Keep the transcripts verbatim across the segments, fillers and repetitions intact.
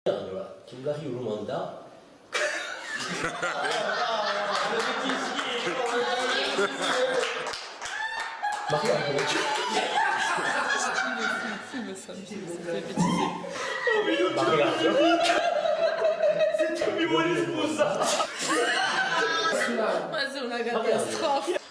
Allora, ti vuleria dumandà. Maria, Maria, se tù mi voli spusà. Ma sò una catastrofa.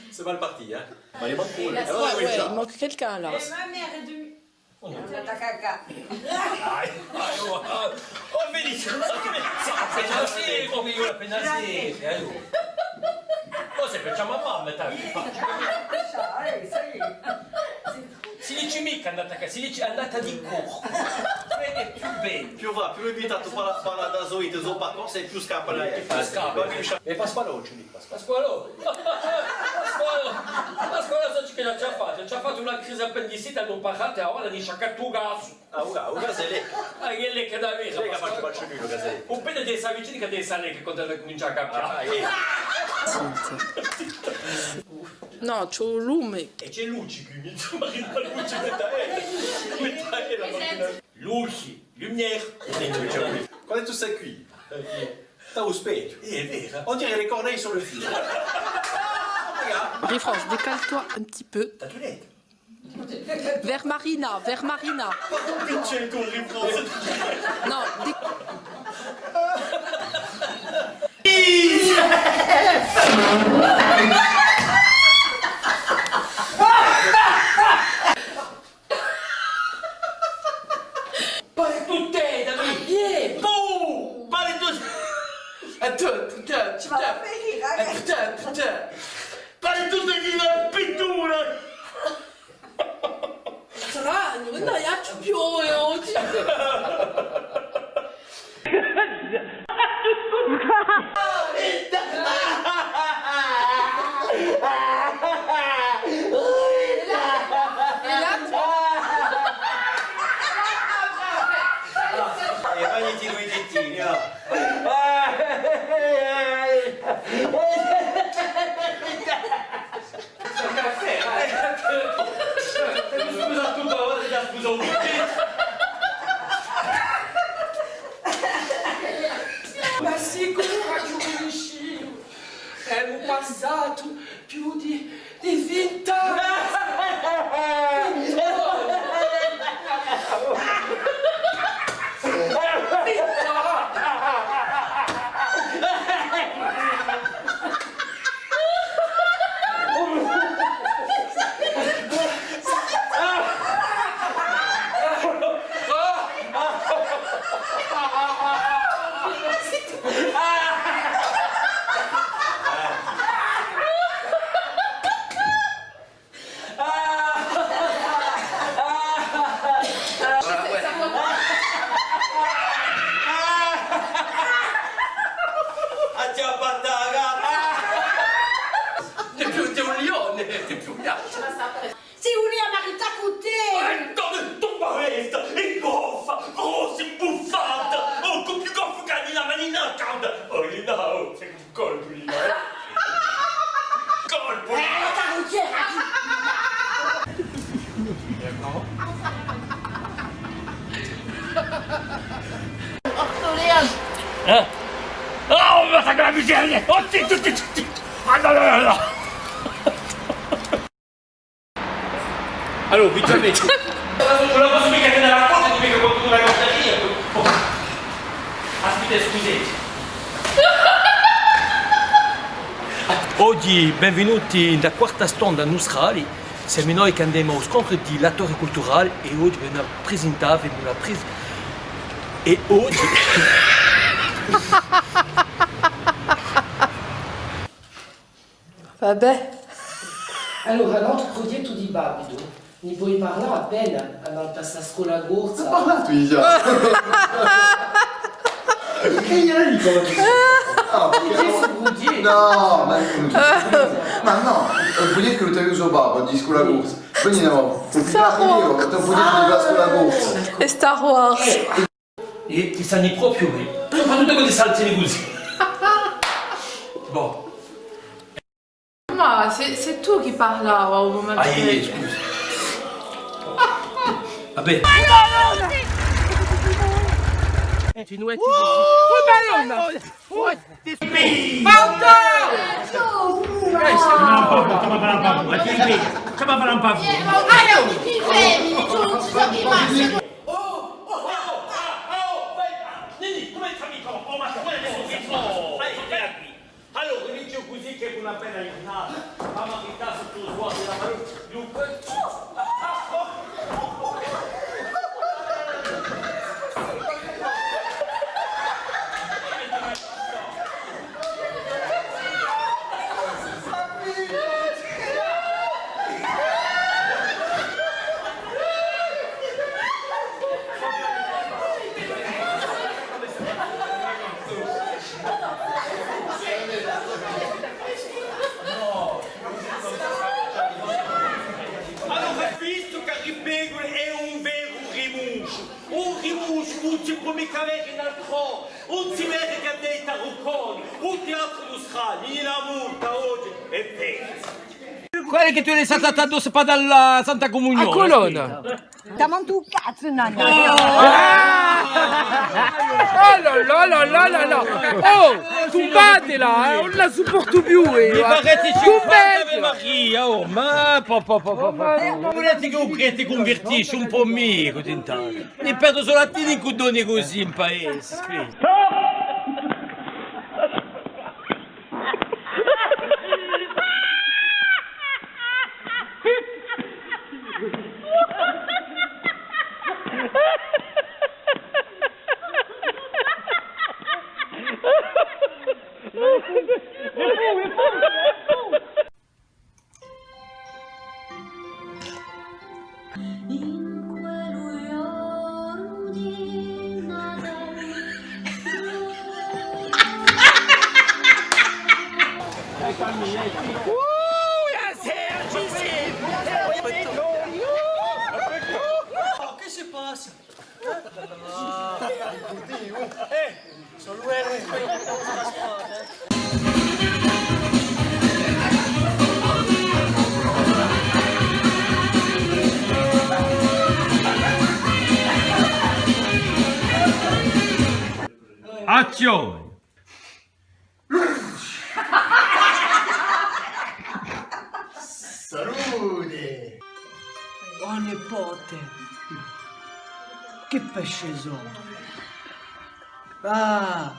C'est mal parti, hein ? Allez, bon, cool. Ouais, ouais, il manque quelqu'un là. Et ma mère est de... Oh, non. Tata caca. Aïe, aïe, oh, oh, oh, vedi, c'est nasì, oh, mi la fai nasì, aiò. Oh, s'è per ciamà mamma, dai. Allez, ça y est. Si dici micca andata à casa, si dici andata di corsa. Vedi, più bellu. Più và, più l'hai invitatu à parlà, parlà di a so vita, di u so parcorsu, è più scappa. È più scappa. È Pasqualò, ci dicu, Pasqualò. Pasqualò! Pasqualò! Pasqualò, sai ciò ch'ellu ci hà fattu? Ci hà fattu una crisi appendicite, l'anu parata, è avà l'ani sciaccatu u casu. Ah, u ca-, u casu hè lì. Ah, chì hè lì chì hà da avè, Pasqualò. Lì chì facciu, facciu eiu, u casu hè lì. U pedi di sta vicina chì hà da essa lì chì quandu hà da cumincià à cambià. Ah, eh. Nò, ci hè u lume. È ci hè luci quì, mi dicu, ma chì luci, aspetta, eh. Aspetta, eh, la machina. Luci, lumière. Quand tu sais quì, t'as u spechju. Eh, hè vera. On dirait les corneilles sur le fil. Regarde. Marie-France, décale-toi un petit peu. T'as tout net. Vers Marina, vers Marina. Pardon, pitié, toi, Marie-France. Non, dé- Pare tutte, da lui! Iè! Puh! Pare tutte! Attends, putain, putain! Putain, putain! Pare tutte di una pittura! Stranu, ùn ne ci hè più oghje! È vai, ti, ti, ti, ti, ah. Scusa, tu, tu, tu, scusa, un pochettino. Ma sì, cumu facciu à cunniscillu? Emu passatu più di, di vint'anni. Vint'anni. Vint'anni. Aghju fattu a gatta! Hè più di un lione, hè più un ghjattu. Si vulia marità cù tè! Eh, donna, tu paresta, hè goffa, grossa, imbuffata, oh, più goffa chè a mia manina calda! Oh, Lina, oh, sè un colpu, Lina, eh! Colpu! Eh, la carrughjera! Eh? Oh, ma sacra miseria! Oh, ti, ti, ti, ti, ti. Ah, no, no, no, no. Allora, vi ci avete. Allora, posso mica tenere a porta, ti dico quando tu vai a portare. Aspetta, scusate. Oghje, benvenuti in a quarta stonda nustrali. Semu noi chì andemu à u scontru di l'attori culturali è oghje vemu à prisintà, vemu à pris-, è oghje. Vabbè. Allora, l'altru prughjettu di Babitu, ni poi parlà appena, annant'à sta scola corsa? N'hà parlatu digià. È eiu dicu, ah, perchè... Nò, ma, ma nò, u prughjettu chì l'hà avutu u so babbu, di scola corsa. Quindi nò, u prughjettu di a scola corsa. Hè Star Wars. È ti stani propiu bè. Soprattuttu quandu salti cusì. Bon. Ma sè, sè tù chì parlavi à u mumentu. Ah, iè, iè, scusa. Vabbè. Ti nuetti cusì. Oh, Madonna! Oh, ti... Faustu! Chjama à fà un pà fora, chjama à fà un pà fora. Allora, Ninì, cumencia micca, oh, ma... Allora, dicu cusì chì hè una bella ghjurnata, ma marità sottu u suole, la palusa, dunque. Allora, vistu chì Ripegulu hè un veru rimusciu, un rimusciu, ùn ci pò micca avè n'altru, ùn si vede chì hà dettu à Rucconi, u teatru industriale, in a morta oghje, hè vecchiu. Quale hè chì tù l'hai saltata addossu pà dà a Santa Cumunione? A Cumunione. Tamantu cazzu, nanna. Oh! Oh là là là là là là! Oh! Tumbatela, eh! Ùn la supportu più, eh! Mi pare cinquanta Ave Maria, oh! Ma po, po, po, po, po. Ma vulete chì u prete cunvertisce un pò micca, intantu? Ne perdu solu à tene i cuddoni cusì in paese, aspetta. In quellu ghjornu di Natale. Oh, chì si passa? Eh, solu eri. Azzione! Salute! Oh nipote, chì pesci sò? Ah,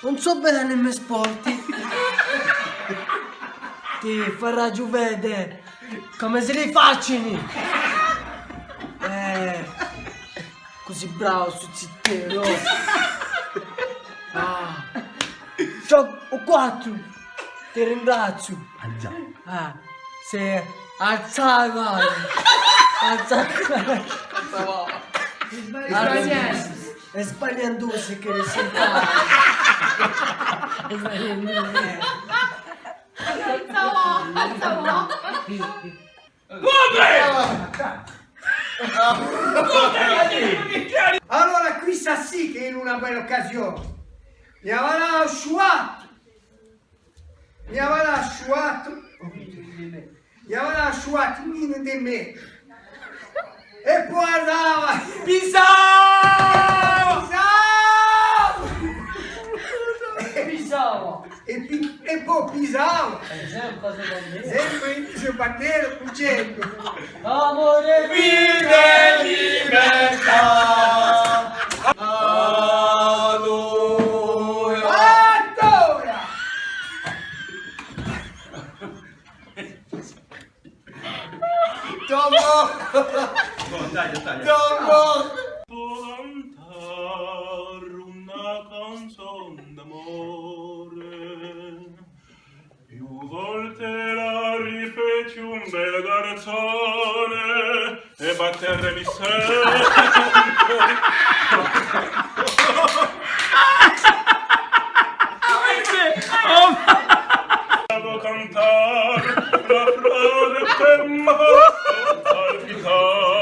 ùn sò bè i me sporti. Ti faraghju vede cum'è si li facini. Eh. Cusì bravu, stu zitellu. Ah. Ciò, u quattru. Ti ringraziu. Ah, sì. Alzava. Alzava. È sbagliandu si chì si sente. È sbagliandu. Alzava, alzava. Allora, quissa sì chì hè una bella occasione. Mi avarà sciuatu. Mi avarà sciuatu. Mi avarà sciuatu in di mè. È po andava. Pisava! Pisava! Pisava! È pi-, è po pisava. Eh, sempre stu banderu. Sempre stu banderu, cucendu. Amore, vita è libertà. Allora. Allora. Dopo. Bon, dai, dai. Dopo. Cantare una canzone d'amore. Più volte la rifeci un bel garzone è battermi sempre. Devo cantare la frase che m'ha fatto palpitare.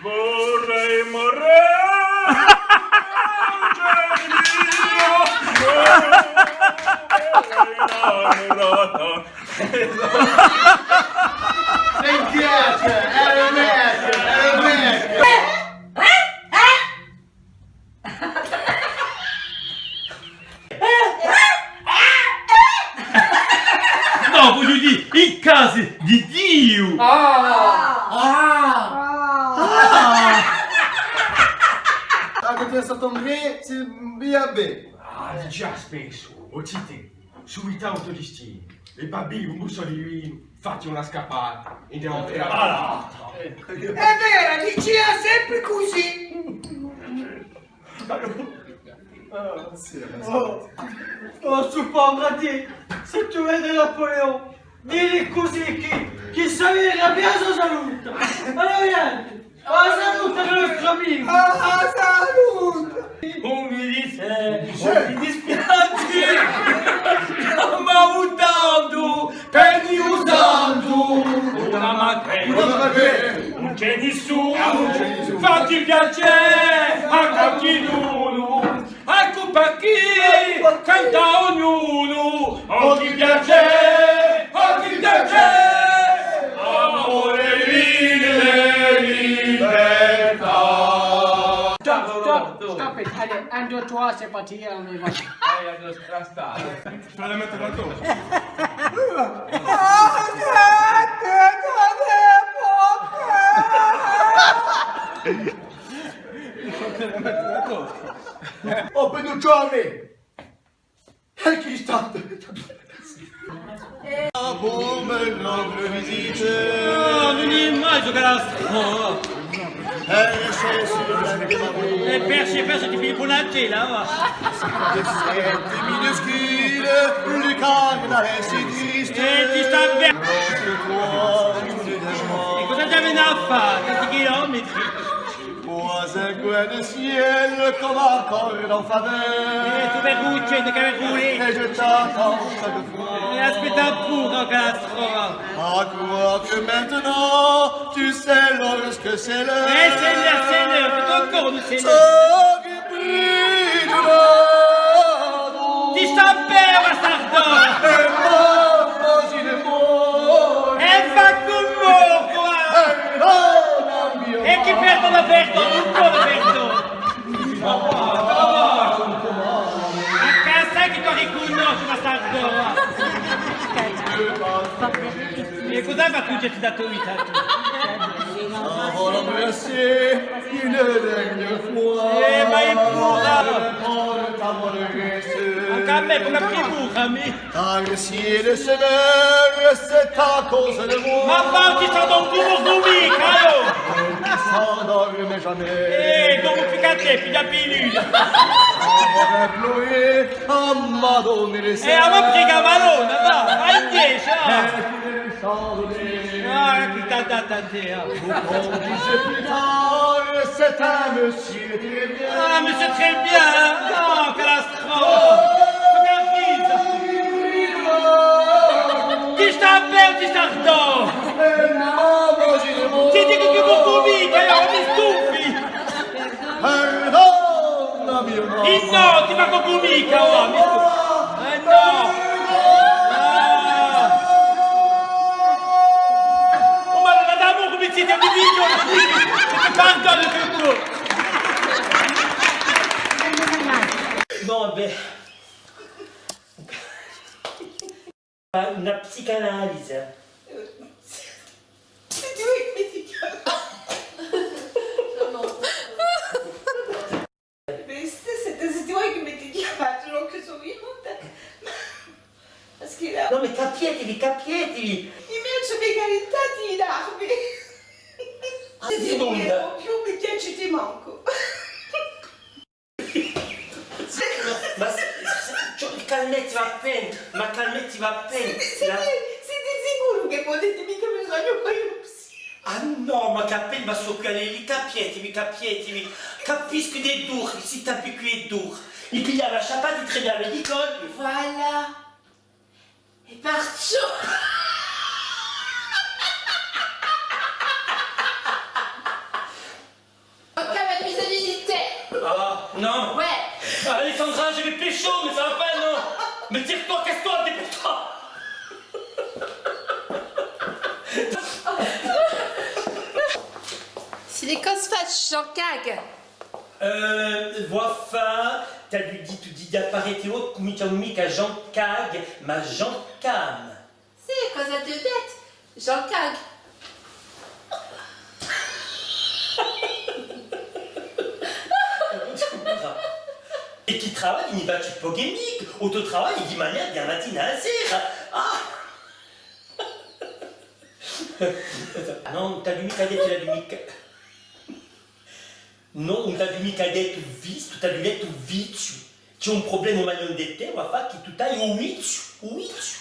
Vorrei morire, innamorata. Mi piace, eh, mi piace, eh, mi piace. Nò, vogliu dì, in casa di Diu! Ah! Ah! Ah! Ah, chì ti hè statu un rè, si via bè. Ah, digià spessu, o zitè. Subitamente di sti, è pà bì un musu di vinu, fatti una scappata, è andiamu à l'altra. Hè vera, dicia sempri cusì. Oh, oh, stu povru, dì, s'è tù vedi Napoléon, dilli cusì chì, chì Saveria abbia a so saluta. Allora, nienti. A saluta di u nostru amicu! A, a saluta! Ùn mi dice, ùn mi dispiace, ma u tandu, pè u santu, una madre, una madre, ùn ci hè nisunu, fatti piacè, a qualchidunu. Eccu perchè canta ognunu, o chì piacè, o chì piacè, amore, vita è libertà. Stop, stop, stop it. Allez, un, deux, trois, c'est parti, on y va. Fai la mettere la torta. Oh, Peduccione! È chì stà? Ah, bon, ben, rendre visite. Ah, ùn hè mai, stu catastrofe. Eh, sì, sì, sì. È persi, è persi, ti pigli puru una tela, và. Minuscule, le cardinal, si triste. Eh, ti stà bè. È cosa ti veni à fà? Tanti chilometri. Vois un coin de ciel comme encore dans faveur. Eh, tù vedi u celu chì vole. Et je t'attends chaque fois. È aspetta puru, o catastrofe. À croire que maintenant, tu sais lorsque c'est l'heure. Eh, Seigneur, Seigneur, fai ancora, Seigneur. Ti stà bè, bastardu! È fà cum'è, và! È chì perdu, perdu, ùn pò perdu! Ma quale, ma quale, ma quale? A casa chì tù ricunnosci, bastardu, và! È cosa fai tù, ci hè dato vita, tù? Avant l'embrasser une dernière fois. Eh, ma i purà! Ancu à mè, puru a prima, à mè. Car si le sommeil, c'est à cause de moi. Ma fatti sta, ùn dormu micca, oh! Qui s'endort jamais. Eh, dormu micca tè, piglia più. Avant pleurer, à m'adonner. Eh, avà prega a Madonna, và, vai in chjesa, ah! Ah, chì t'hà datu à tè, ah. Vous conduisez plus tard, c'est un monsieur très bien. Ah, monsieur très bien, ah, catastrofe! Ti stà bè, ti stà bè! Ti dicu chì ùn dormu micca, eiu mi stufi! Perdonami, o... Innò, ti facciu micca, oh, mi... Eh, nò! Ah! Oh, ma ùn dà micca, mi zitè, mi dicu, mi dicu, ti perdono tuttu! Nò, bè. Una psicanalisi. Queste sette settimane chì m'avete chjamatu, nò, chì sò venuta. Ma, ma schifo. Nò, ma capietivi, capietivi. I me sò micca calentati i nervi. Ah, sì, ùn più mi piaciti mancu. Ma, ma, ma, ciò, calmetivi appena, ma calmetivi appena. Site, site, site sicuru chì pudete micca mi sognu cusì? Ah nò, ma chì appena, ma sò quì, capietivi, capietivi. Capiscu chì hè duru, site quì, hè duru. I pigliava a sciappata, i tremava di colpi. Voilà. È perciò. Sto à te purtà! Sì, chì cosa faci, Jean-Cag? Eh, vò à fà, t'aghju dittu di, di apparete, o cuminciamu micca Jean-Cag, ma Jean-Cam. Sì, cosa t'aghju dettu? Jean-Cag. È chì travagliu, ni faci pochi micca, o tù travagli di manera di a matina à a sera. Ah! Nò, ùn t'aghju micca dettu, l'aghju micca. Nò, ùn t'aghju micca dettu vistu, t'aghju dettu viziu. Ci hè un prublema maiò di tè, vò à fà, chì tù t'hai u viziu, u viziu.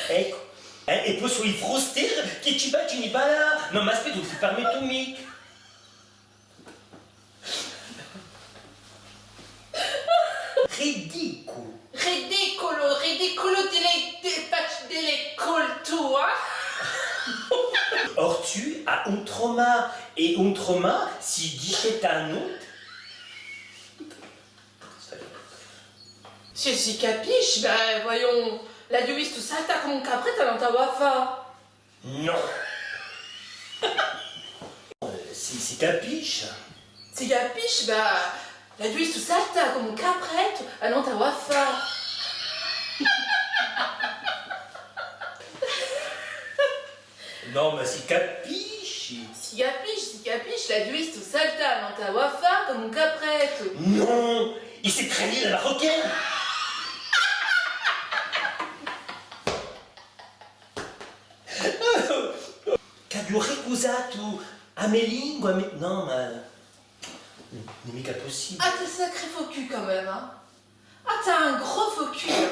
Eccu. Eh, è po sò i frusteri chì ci facini parlà. Nò, ma aspetta, ùn ti permettu micca. Ridiculu. Ridiculu, ridiculu di le, di, di le culture. Or tù, à un troma è un troma, si dice tanut. Si, si capisce, ben, voyons, l'aghju vistu saltà cum'è un caprettu, allora t'avà à fà. Nò. Eh, si, si capisce. Si capisce, ben, l'aghju vistu saltà cum'è un caprettu, allora t'avà à fà. Nò, ma si capisce. Si capisce, si capisce, l'aghju vistu saltà, allora t'avà à fà, cum'è un caprettu. Nò, il s'est trahi à la marocaine. Ch'aghju ricusatu a me lingua, a me, nò, ma ùn hè micca pussibule. Ah, t'as un sacré faux cul quand même, hein. Ah, t'as un gros faux cul, hein.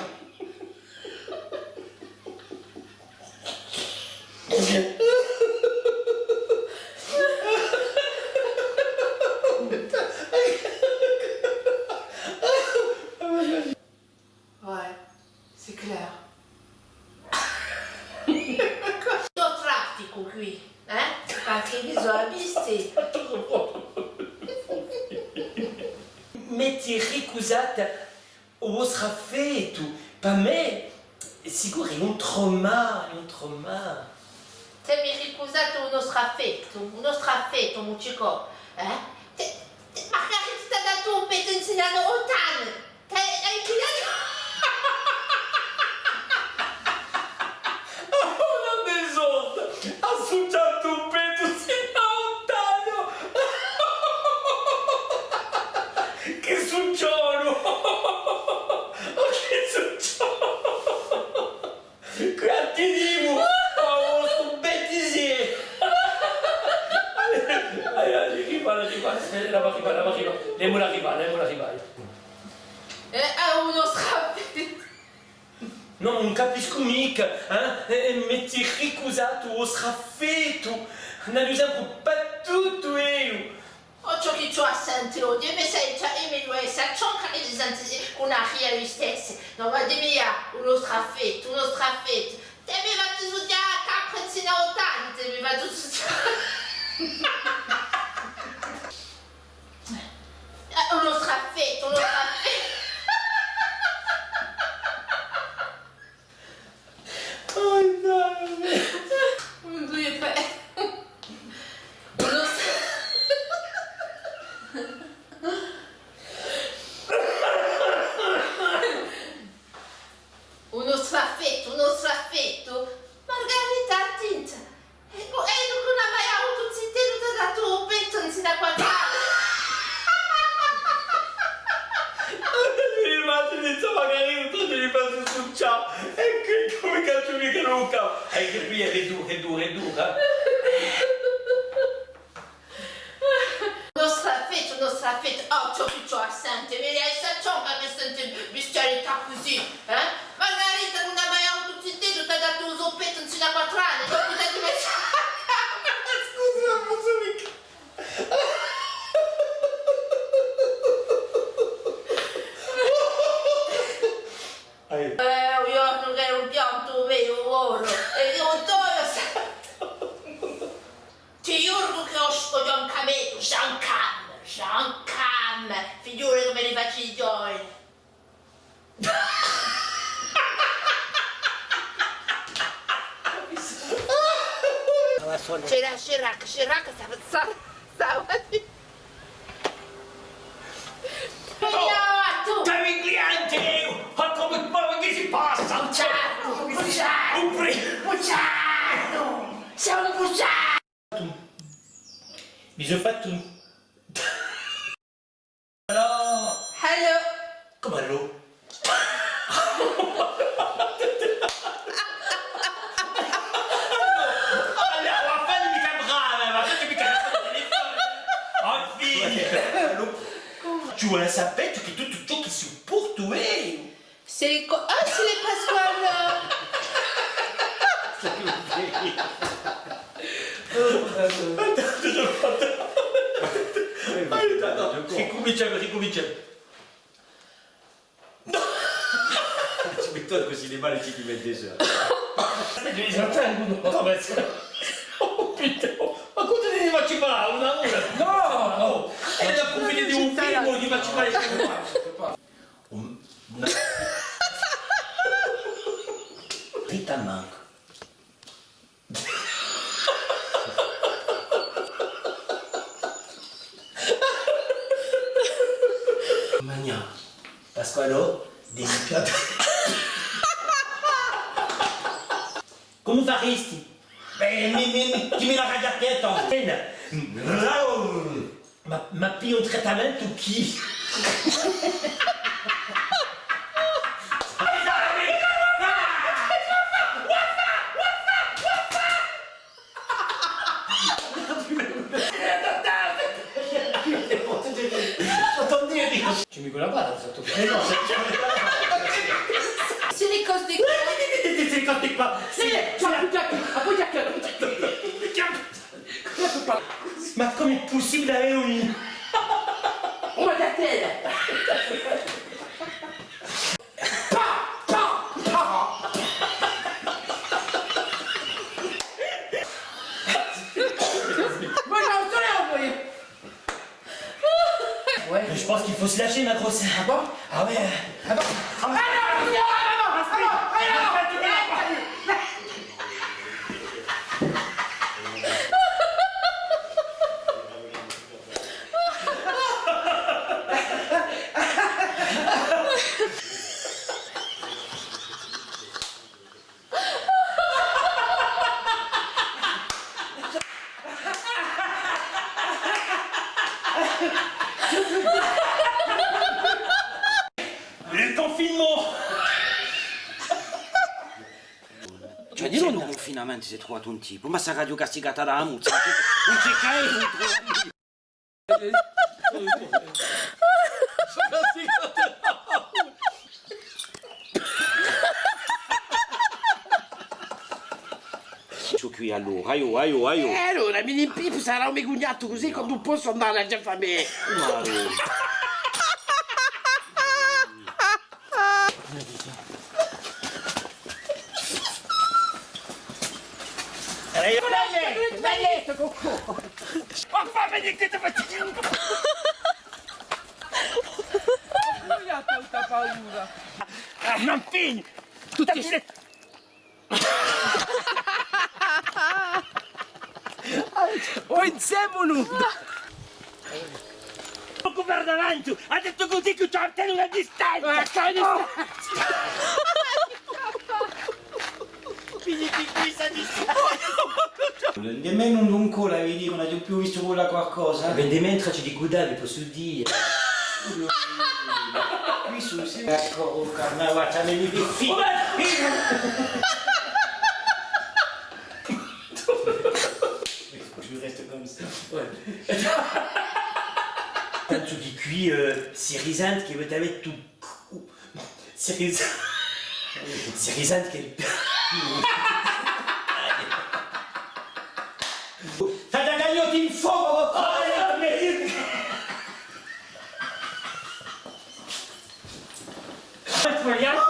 Ouais, c'est clair. Stu trafficu quì, eh? Perchè mi sò avvisti. M'eti ricusata u vostru affettu, pà mè, sicuru hè un trauma, hè un trauma. T'emi ricusatu u nostru affettu, u nostru affettu, Mucicò, eh? Tè, tè, magari ti t'hà datu u pettu insinanu ott'anni. T'hai, hai pigliatu? Oh, la Besotta! Hà succiatu u pettu sinu à u tagliu! Chì succiolu! Chì succiolu! Quì a tenimu! A vostru bettisiè! Ai, ai, ai, riva, riva, la va riva, la va riva. Lemula riva, lemula riva. Eh, eh, u nostru affettu. Nò, ùn capiscu micca, eh? È, è m'eti ricusatu u vostru affettu. N'aghju sempru pattutu eiu. Oh, ciò chì ci hè à sente, oh, dì mi, sè, ciò, è mi, eh, sè, ciò chì mi sente, eh, cù una ria istessa. Nò, ma dì mi, ah, u nostru affettu, u nostru affettu. Tè mi fatu succià a capra insinanu ott'anni, tè mi fatu succià. Eh, u nostru affettu, u nostru affettu. Oh, nò. Un, dui è trè. U nostru, u nostru affettu, u nostru affettu. Margarita, attinta. È, è ùn hà mai avutu zitellu, t'hà datu u pettu insinanu à quattru anni. Immagina, insomma, chì eiu ti li fatu succià. È quì, cum'è chì tù mi caluca. È chì quì hè duru, hè duru, hè duru, eh. U nostru affettu, u nostru affettu, oh, ciò chì ci hè à sente, mi, eh, sè, ciò chì mi sente bestialità cusì, eh? Margarita ùn hà mai avutu zitellu, t'hà datu u so pettu insinanu à quattru anni, dopu t'hà dimessu. Scusa, ùn possu micca. Ai. Eh, u ghjornu ch'eru piantu u me, u volu, è eiu, Dio santu. Ti ghjuru chì o, o Ghjuvan Camettu, Jean Cam, Jean Cam, fighjulati cum'è li faci i ghjovani. C'era Chirac, Chirac, sta, sta, sta. Ciao, tu! Ciao, i clienti! Ma cumu, ma chì si passa? Bugiardu! Bugiardu! Un pri- Bugiardu! Sei un bugiardu! Mi sò fattu un... Allora. Hello. Cumu allora? Allora, ma fai micca brava, ma fai micca il telefono. Infine. Ci vole à sapè chì tuttu ciò chì sopportu eiu. C'est co-, ah, c'est les Pasquale. Aiuta, ricuminciemu, ricuminciemu. Ci mettu cusì le mani, ci ti metti su. Aspetta, mi salta uno. Oh, puttana, ma quantu ti facciu fà? Una ora? No! Oh, è la cufia di un film, ti facciu fà. Un, una... Rita mancu. Magnà, Pasqualò, devi più... Cumu faristi? Bè, mi, mi, mi, chì mi la raghja a testa. Appena. Ma, ma pigliu un trattamentu chì? Ci mi quella barra sotto. C'est les causes des... C'est les causes des quoi? C'est les... Appuie-toi, appuie-toi. Ma cumu hè pussibule avè un... Oh, ma da tè! Pa! Pa! Pa! Ma non sono voi! Ouais. Mais je pense qu'il faut se lâcher, ma grosse. Ah bon? Ah ouais. Ah bon? Ah non, non, non, non, non, non, non. Le confinement! Cioè, dillu, in u cunfinamentu s'hè truvatu un tipu, ma sarà castigatu da a muzza, ùn ci hè, ùn ci hè chè... Sò quì allora, aiò, aiò, aiò. Eh, allora, mi n'impipu, sarà un me cugnatu cusì, quandu possu andà à a famiglia. Allez, allez, allez. Oh, ma vedi chì ti facciu. Ùn aghju tanta paura. Ah, ma infine, tutti... O insemu! Pocu per davanti, hà dettu cusì chì ci hè una distanza! Eccu, una distanza! Quindi ti, questa distanza! Di mè ùn cola, vedi, ùn aghju più vistu colà qualcosa. Bè, di mè tracce di guidà, vi possu dì. Quì sù, sì. Eccu, o carnavale, ci hè i figli. Je reste comme ça. Ouais. Pensu chì quì, eh, si risente chì avete avutu, si ris-, si risente chì... T'aghju tagliatu in focu! Oh, ma...